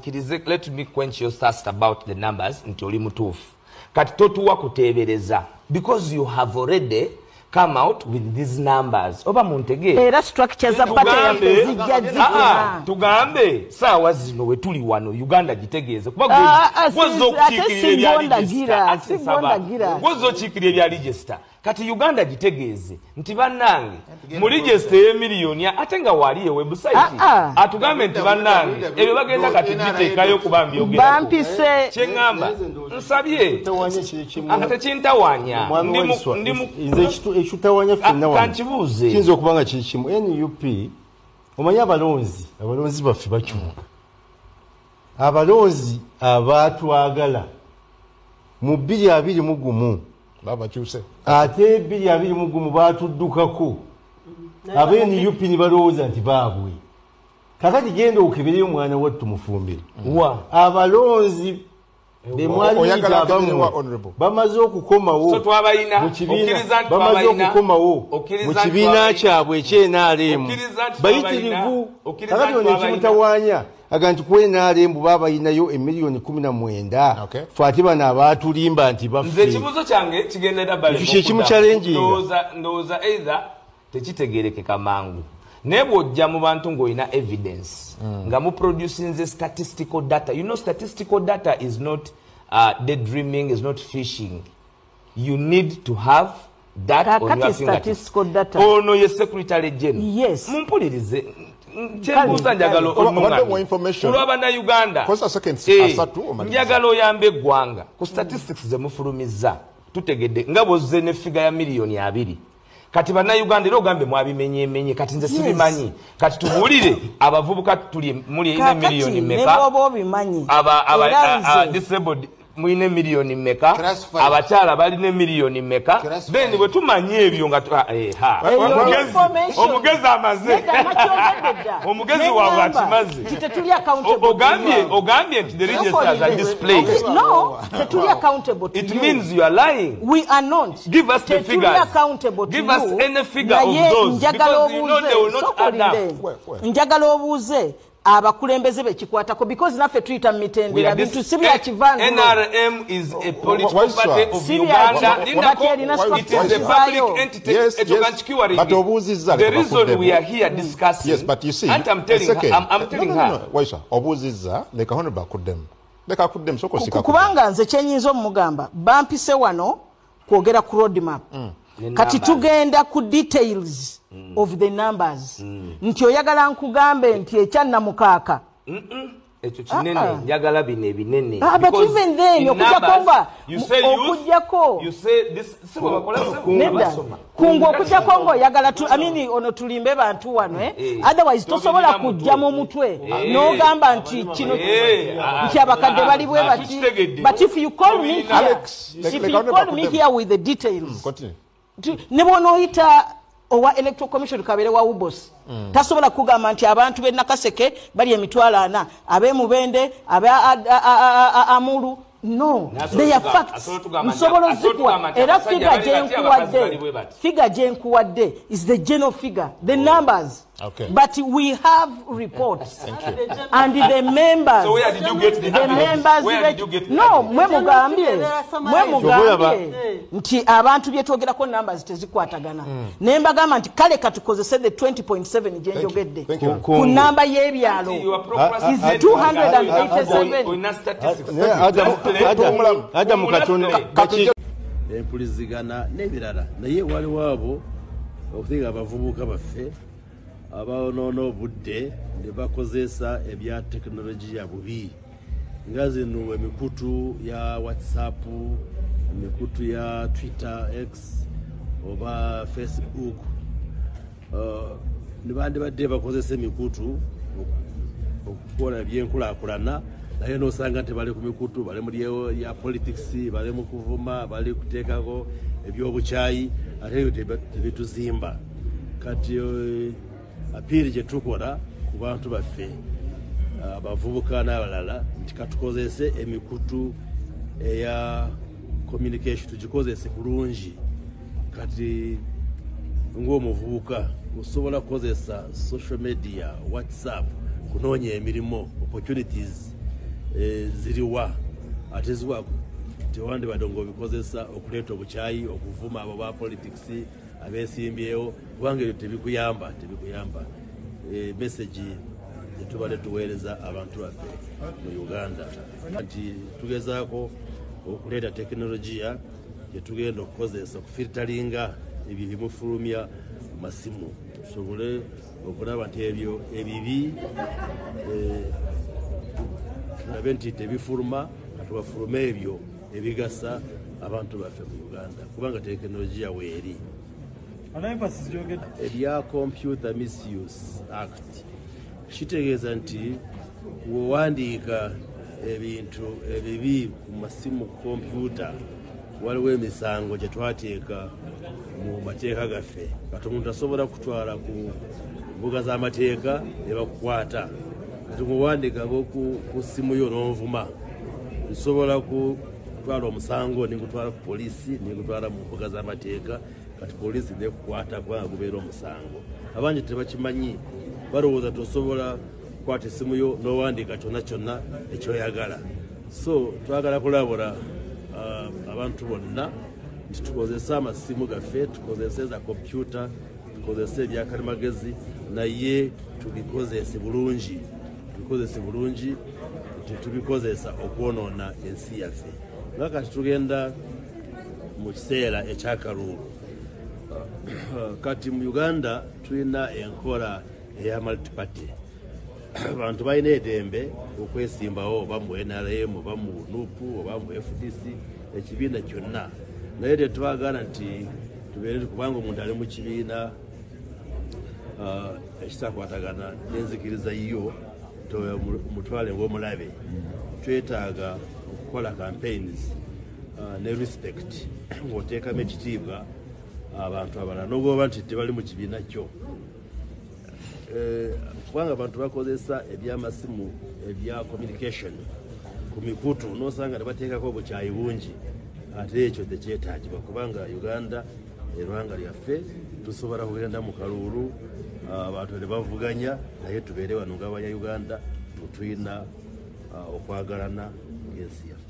Kanzikirize, let me quench your thirst about the numbers nti oli mutuufu. Kati totuwa kuteebereza because you have already come out with these numbers. Oba muntegeere. Era structure za party yaffe zijja zifuna. Tugambe saawa zino we tuli wano Uganda gitegeeze kuba gwozza okukiikirira ebya register. Gwozza okukiikirira ebya register. Kati Uganda gitegeeze nti bannange mu register ey'emiliyoni ate nga wali e website atugambe nti bannange ebyo bagenda kati biteekayo kuba mbyogera. Bampise. Kye ŋŋamba nsabye ate kintawaanya ekitawanya ffenna wano kankibuuze kiyinza okuba nga kiri kimu. NUP omanyi abalonzi baffe bakyuka. Abalonzi abaatwagala mu 2021 babakyuse ate 2021 baatuddukako abe NUP ne balowooza nti baabwe. Kakati genda okebereyo omwana wattu mufumbire. Abalonzi bamaze okukomawo mu kibiina kyabwe eky'NRM bayitirivu. Kakati ono ekimutawaanya aga nti ku NRM babayinayo emiliyoni 19 fe ate bano abaatulimba nti baffe. Nze ekibuuzo kyange kigendera bbali. Ekyo kyekimuchallenginga. Ndowooza either tekitegeerekeka mangu. Naye bw'ojja mu bantu ng'olina evidence nga muproducinze statistical data. You know, statistical data is not daydreaming, is not fishing. You need to have that on your fingertips. Ono ye Secretary General. Yes. Mumpulirize. Kyembuuza njagala olwa Bannayuganda. Njagala oyambe eggwanga ku statistics ze mufulumizza. Tutegedde nga bw'ozze ne figure ya miliyoni 2. Kati Bannayuganda era ogambe mwabimenyemenye kati nze sibimanyi. Kati tubuulire abavubuka tuli muli ine miliyoni mmeka? Aba disabled mulina miliyoni mmeka? Abakyala balina miliyoni mmeka? Then bwe tumanya ebyo nga omugezi amaze. Omugezi waabwe akimaze. Ogambye nti the registers are displayed. No, tetuli accountable to you. It means you are lying. We are not. Give us the figures. Give us any figure of those. Because you know they will not add up. Njagala obuuze abakulembeze bekikwatako because naffe tuyita mitendera bintu si bya kivandulo. NRM is a political party of Uganda. It is a public entity. Yes, yes. But obuuzizza the reason we are here discussing. Yes, but you see, and I'm telling her, I'm telling her. Waisha, obuuzizza leka honorable akuddemu. Leka akuddemu soko sika. Kubanga nze kyenyinza omugamba bampise wano kwogera ku roadmap. Kati tugenda ku details of the numbers. Nti oyagala nkugambe nti ekyannamukaaka. Ekyo kinene, njagala bino ebinene. But even then, okujjako you say this si bwe bakola kungu okujjako ng'oyagala I mean ono tulimbe bantu wano otherwise tosobola kujja mu mutwe n'ogamba nti kino nti abakadde bali bwe bati. But if you call me here, if you call me here with the details, ne bw'onooyita owa Electoral Commission kabere wa UBOS tasobola kugamba nti abantu b'e Nakaseke bali 400,000 ab'e Mubende abe Amuru. No, they are facts. Nsobola zikuwa era figure gye nkuwadde is the general figure, the numbers. Okay. But we have reports. Thank you. And the members. So where did you get the members? Where did you get the No, mwe mugambye nti abantu bye twogerako numbers tezikwatagana. Ne mbagamba nti kale katukozese the 20.7 gye njogedde. Ku namba y'ebyalo is 287. Adam Katonda empulizigana n'ebirala naye waliwo abo okusinga abavubuka baffe abaonoona obudde ne bakozesa ebya tekinologiya bubi nga zino emikutu ya WhatsApp, emikutu ya Twitter, X oba Facebook. Ne bandibadde bakozesa emikutu okukola ebyenkulaakulana naye nosanga nti bali ku mikutu, bali mu ya politics, bali mu kuvuma, bali kuteekako ebyobukyayi ate ebyo tebituzimba. Kati apiiri gye tukola ku bantu baffe abavubuka n'abalala nti katukozese emikutu eya communication tugikozese bulungi. Kati ng'omuvubuka osobola kukozesa social media, WhatsApp kunoonya emirimu, opportunities. Ziriwa ate ziwa tewandibadde ng'obikozesa okuleeta obukyayi, okuvuma abo ba politics abesimbyewo, kubanga ebyo tebikuyamba. Message gyetubadde tuweereza abantu baffe mu Uganda nti tugezaako okuleeta tekinologiya gyetugenda okukozesa okufilitalinga ebyo bimufulumya mu masimu, tusobole okulaba nti ebyo ebibi tulabe nti tebifuluma, katubafulume ebyo ebigasa abantu baffe mu Uganda, kubanga tekinologiya weeri. Ebya Computer Misuse Act kitegeeza nti wewandiika ebintu ebibi ku masimu ku kompyuta, waliwo emisango gye twateeka mu mateeka gaffe. Kati omuntu asobola kutwala ku mbuga z'amateeka ne bakukwata. Kati ng'owandiika ku simu yo n'onvuma, nsobola kutwala omusango ningutwala ku poliisi, ningutwala mu mbuga z'amateeka, kati poliisi nekukwata kubanga gubeera omusango. Abangi tebakimanyi, balowooza tosobola kukwata essimu yo n'owandiika kyonna kyonna ekyoyagala. So twagala kulabula abantu bonna nti tukozese amasimu gaffe, tukozese za kompyuta, tukozese ebyakalimagezi, naye tubikozese bulungi, tetubikozesa okwonoona ensi yaffe. Nga kati tugenda mu kiseera ekyakalulu. Kati mu Uganda tulina enkola eya multiparty. Abantu balina eddembe okwesimbawo oba mu NRM oba mu NUP oba mu FDC, ekibiina kyonna, naye tetwagala nti tubeere kubanga omuntu ali mu kibiina ekitakwatagana n'enzikiriza yo mutwale ng'omulabe. Twetaaga okukola campaigns ne respect, ng'oteekamu ekitiibwa abantu abalala n'ogoba nti tebali mu kibiina kyo, kubanga abantu bakozesa ebyamasimu ebya communication ku mikutu n'osanga ne bateekako obukyayi bungi, ate ekyo tekyetaagibwa kubanga Uganda erwanga lyaffe, tusobola kugenda mu kaluulu abantu ne bavuganya, naye tubeere wano ng'abanya Uganda tulina okwagalana ng'ensi yaffe.